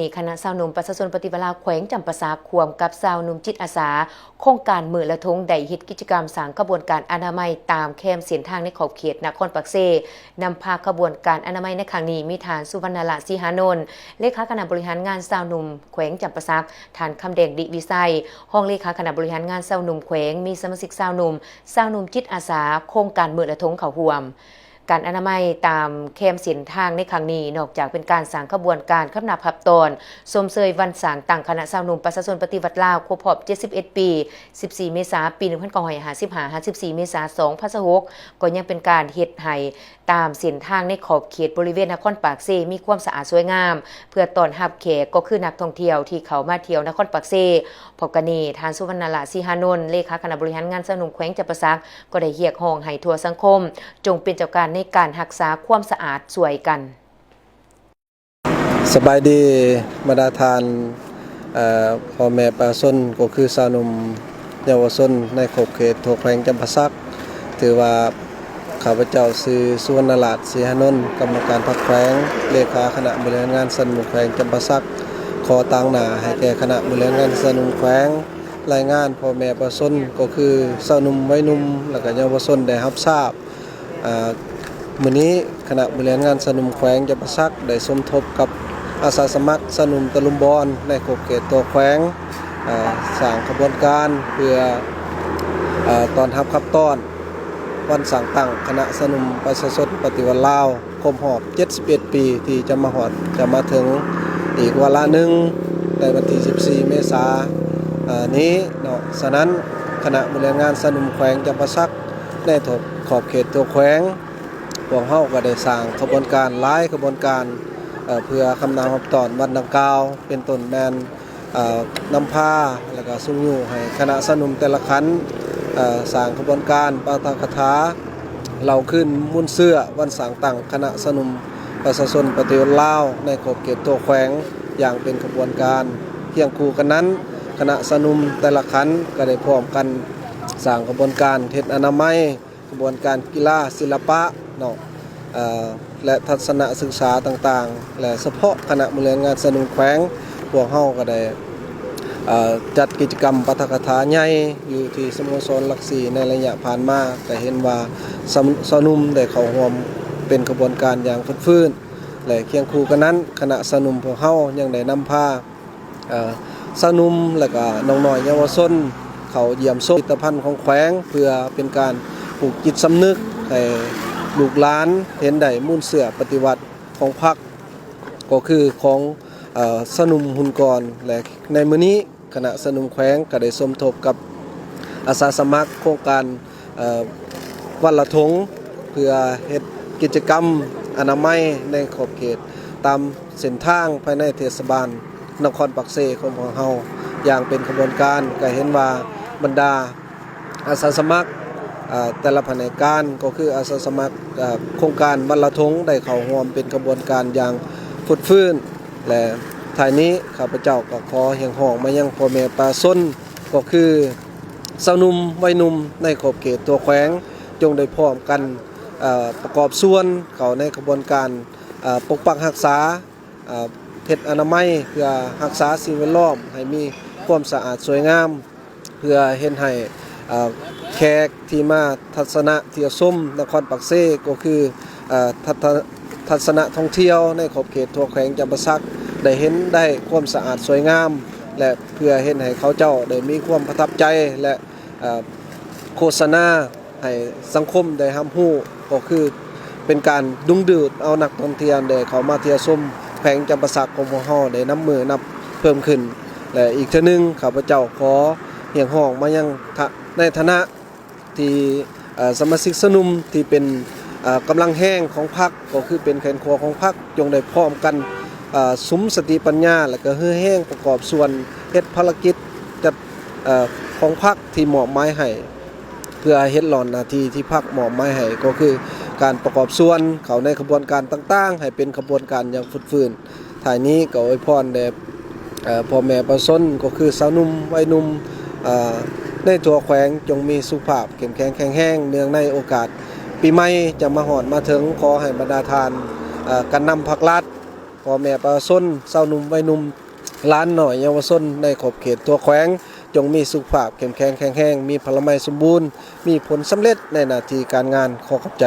ນີ້ຄະນະຊາວໜຸ່ມປະຊາຊົນປະຕິວັດລາວແຂວງຈຳປາສັກ ຮ່ວມກັບຊາວໜຸ່ມຈິດອາສາໂຄງການມື້ລະທົງ ໄດ້ເຮັດກິດຈະກຳສ້າງຂະບວນການອະນາໄມຕາມແຄມເສັ້ນທາງໃນຂອບເຂດນະຄອນປາກເຊ. ນຳພາຂະບວນການອະນາໄມໃນຄັ້ງນີ້ ມີທ່ານ ສຸວັນນະລະ ສີຫານົນ ເລຂາຄະນະບໍລິຫານງານຊາວໜຸ່ມແຂວງຈຳປາສັກ, ທ່ານ ຄຳແດງ ດິວິໄຊ ຮອງເລຂາຄະນະບໍລິຫານງານຊາວໜຸ່ມແຂວງ, ມີສະມາຊິກຊາວໜຸ່ມ, ຊາວໜຸ່ມຈິດອາສາໂຄງການມື້ລະທົງເຂົ້າຮ່ວມ. ການອະນາໄມຕາມແຄມເສັ້ນທາງໃນຄັ້ງນີ້ ນອກຈາກເປັນການສ້າງຂະບວນການຄຳນັບຮັບຕອນຊົມເຊີຍວັນສ້າງຕັ້ງຄະນະຊາວໜຸ່ມປະຊາຊົນປະຕິວັດລາວຄົບຮອບເຈັດສິບເອັດປີ ສິບສີ່ເມສາ ປີໜຶ່ງພັນເກົ້າຮ້ອຍຫ້າສິບຫ້າ ຫາ ສິບສີ່ເມສາ ສອງພັນຊາວຫົກ ກໍຍັງເປັນການເຮັດໃຫ້ຕາມເສັ້ນທາງໃນຂອບເຂດບໍລິເວນນະຄອນປາກເຊມີຄວາມສະອາດສວຍງາມ ເພື່ອຕ້ອນຮັບແຂກ ກໍຄືນັກທ່ອງທ່ຽວທີ່ເຂົ້າມາທ່ຽວນະຄອນປາກເຊ. ພ້ອມກັນນີ້ ທ່ານ ສຸວັນນະລະ ສີຫານົນ ເລຂາຄະນະບໍລິຫານງານຊາວໜຸ່ມແຂວງຈຳປາສັກ ກໍໄດ້ຮຽກຮ້ອງໃຫ້ທົ່ວສັງຄົມ ຈົ່ງເປັນເຈົ້າການໃນການຮັກສາຄວາມສະອາດຊ່ວຍກັນ. ສະບາຍດີ ບັນດາທ່ານ ເອີ ພໍ່ແມ່ປະຊາຊົນ ກໍຄືຊາວໜຸ່ມເຍົາວະຊົນໃນຂອບເຂດທົ່ວແຂວງຈຳປາສັກ. ຖືວ່າຂ້າພະເຈົ້າຊື່ ສຸວັນນະລາດ ສີຫານົນ ກຳມະການພັກແຂວງ, ເລຂາຄະນະບໍລິຫານງານຊາວໜຸ່ມແຂວງຈຳປາສັກ ຂໍຕາງໜ້າໃຫ້ແກ່ຄະນະບໍລິຫານງານຊາວໜຸ່ມແຂວງ ລາຍງານພໍ່ແມ່ປະຊາຊົນ ກໍຄືຊາວໜຸ່ມໄວໜຸ່ມ ແລະ ກະເຍົາວະຊົນໄດ້ຮັບຊາບ. ອາ ມື້ນີ້ຄະນະບໍລິຫານງານຊາວໜຸ່ມແຂວງຈຳປາສັກ ໄດ້ສົມທົບກັບອາສາສະໝັກຊາວໜຸ່ມຕະລຸມບອນໃນຂອບເຂດທົ່ວແຂວງ ອາ ສ້າງຂະບວນການເພື່ອ ອາ ຕ້ອນຮັບຂັບຕ້ອນວັນສ້າງຕັ້ງຄະນະຊາວໜຸ່ມປະຊາຊົນປະຕິວັດລາວ ຄົບຮອບເຈັດສິບເອັດປີ ທີ່ຈະມາຮອດ ຈະມາເຖິງອີກວາລະໜຶ່ງ ໃນວັນທີສິບສີ່ເມສາ ອາ ນີ້ເນາະ. ສະນັ້ນ ຄະນະບໍລິຫານງານຊາວໜຸ່ມແຂວງຈຳປາສັກ ໃນຂອບເຂດທົ່ວແຂວງ ພວກເຮົາກໍໄດ້ສ້າງຂະບວນການຫຼາຍຂະບວນການ ເອີ ເພື່ອຄຳນັບຮັບຕ້ອນວັນດັ່ງກ່າວ ເປັນຕົ້ນແມ່ນ ເອີ ນຳພາ ແລະ ກໍຊຸງຍູ້ໃຫ້ຄະນະຊາວໜຸ່ມແຕ່ລະຂັ້ນ ເອີ ສ້າງຂະບວນການປາຖະກະຖາ ເລົ່າຄືນມູນເຊື້ອວັນສ້າງຕັ້ງຄະນະຊາວໜຸ່ມປະຊາຊົນປະຕິວັດລາວໃນຂອບເຂດທົ່ວແຂວງຢ່າງເປັນຂະບວນການ. ຄຽງຄູ່ກັນນັ້ນ ຄະນະຊາວໜຸ່ມແຕ່ລະຂັ້ນກໍໄດ້ພ້ອມກັນສ້າງຂະບວນການເຮັດອະນາໄມ ຂະບວນການກິລາ ສິລະປະເນາະ ເອີ ແລະ ທັດສະນະສຶກສາຕ່າງໆ ແລະ ສະເພາະຄະນະບໍລິຫານງານຊາວໜຸ່ມແຂວງ ພວກເຮົາກໍໄດ້ ເອີ ຈັດກິດຈະກຳປາຖະກະຖາໃຫຍ່ຢູ່ທີ່ສະໂມສອນຫຼັກສີ່ໃນໄລຍະຜ່ານມາ ກໍເຫັນວ່າຊາວ ຊາວໜຸ່ມໄດ້ເຂົ້າຮ່ວມເປັນຂະບວນການຢ່າງຟົດຟື້ນ ແລະ ຄຽງຄູ່ກັນນັ້ນ ຄະນະຊາວໜຸ່ມພວກເຮົາຍັງໄດ້ນຳພາ ເອີ ຊາວໜຸ່ມ ແລະ ກະນ້ອງນ້ອຍເຍົາວະຊົນ ເຂົ້າຢ້ຽມຊົມພິພິທະພັນຂອງແຂວງ ເພື່ອເປັນການປູກຈິດສຳນຶກໃຫ້ລູກຫຼານເຫັນໄດ້ມູນເຊື້ອປະຕິວັດຂອງພັກ ກໍຄືຂອງ ເອີ ຊາວໜຸ່ມຮຸ່ນກ່ອນ. ແລະ ໃນມື້ນີ້ ຄະນະຊາວໜຸ່ມແຂວງກໍໄດ້ສົມທົບກັບອາສາສະໝັກໂຄງການ ເອີ ວັນລະທົງ ເພື່ອເຮັດກິດຈະກຳອະນາໄມໃນຂອບເຂດຕາມເສັ້ນທາງພາຍໃນເທດສະບານນະຄອນປາກເຊຂອງພວກເຮົາຢ່າງເປັນຂະບວນການ. ກໍເຫັນວ່າບັນດາອາສາສະໝັກ ເອີ ແຕ່ລະພະແນກການ ກໍຄືອາສາສະໝັກ ເອີ ໂຄງການວັນລະທົງ ໄດ້ເຂົ້າຮ່ວມເປັນຂະບວນການຢ່າງຟົດຟື້ນ. ແລະ ທ້າຍນີ້ ຂ້າພະເຈົ້າກໍຂໍຮຽກຮ້ອງມາຍັງພໍ່ແມ່ປະຊາຊົນ ກໍຄືຊາວໜຸ່ມໄວໜຸ່ມໃນຂອບເຂດທົ່ວແຂວງ ຈົ່ງໄດ້ພ້ອມກັນ ເອີ ປະກອບສ່ວນເຂົ້າໃນຂະບວນການ ເອີ ປົກປັກຮັກສາ ເອີ ເຮັດອະນາໄມ ເພື່ອຮັກສາສິ່ງແວດລ້ອມໃຫ້ມີຄວາມສະອາດສວຍງາມ ເພື່ອເຮັດໃຫ້ ເອີ ແຂກທີ່ມາທັດສະນະທ່ຽວຊົມນະຄອນປາກເຊ ກໍຄື ເອີ ທັດ ທັດສະນະທ່ອງທ່ຽວໃນຂອບເຂດທົ່ວແຂວງຈຳປາສັກ ໄດ້ເຫັນໄດ້ຄວາມສະອາດສວຍງາມ ແລະ ເພື່ອເຮັດໃຫ້ເຂົາເຈົ້າໄດ້ມີຄວາມປະທັບໃຈ ແລະ ເອີ ໂຄສະນາໃຫ້ສັງຄົມໄດ້ຮັບຮູ້ ກໍຄືເປັນການດຶງດູດເອົານັກທ່ອງທ່ຽວໄດ້ເຂົ້າມາທ່ຽວຊົມແຂວງຈຳປາສັກຂອງພວກເຮົາໄດ້ນັບມື້ນັບເພີ່ມຂຶ້ນ. ແລະ ອີກເທື່ອໜຶ່ງ ຂ້າພະເຈົ້າຂໍຮຽກຮ້ອງມາຍັງ ທະ ໃນຖານະ ທີ່ ເອີ ສະມາຊິກຊາວໜຸ່ມທີ່ເປັນ ເອີ ກຳລັງແຮງຂອງພັກ ກໍຄືເປັນແຂນຂວາຂອງພັກ ຈົ່ງໄດ້ພ້ອມກັນ ເອີ ສຸມສະຕິປັນຍາ ແລະ ກະເຫື່ອແຮງປະກອບສ່ວນເຮັດພາລະກິດຈັດ ເອີ ຂອງພັກທີ່ມອບໝາຍໃຫ້ ເພື່ອເຮັດຫຼ້ອນໜ້າທີ່ທີ່ພັກມອບໝາຍໃຫ້ ກໍຄືການປະກອບສ່ວນເຂົ້າໃນຂະບວນການຕ່າງໆ ໃຫ້ເປັນຂະບວນການຢ່າງຟົດຟື້ນ. ທ້າຍນີ້ກໍອວຍພອນແດ່ ເອີ ພໍ່ແມ່ປະຊາຊົນ ກໍຄືຊາວໜຸ່ມໄວໜຸ່ມ ເອີ ໃນທົ່ວແຂວງ ຈົ່ງມີສຸຂະພາບເຂັ້ມແຂງແຂງແຮງ ເນື່ອງໃນໂອກາດປີໃໝ່ຈະມາຮອດມາເຖິງ. ຂໍໃຫ້ບັນດາທ່ານ ເອີ ການນຳພັກລັດ ພໍ່ແມ່ປະຊາຊົນ, ຊາວໜຸ່ມໄວໜຸ່ມ, ຫຼານນ້ອຍເຍົາວະຊົນໃນຂອບເຂດທົ່ວແຂວງ ຈົ່ງມີສຸຂະພາບເຂັ້ມແຂງແຂງແຮງ, ມີພະລາໄມສົມບູນ, ມີຜົນສຳເລັດໃນໜ້າທີ່ການງານ. ຂໍຂອບໃຈ.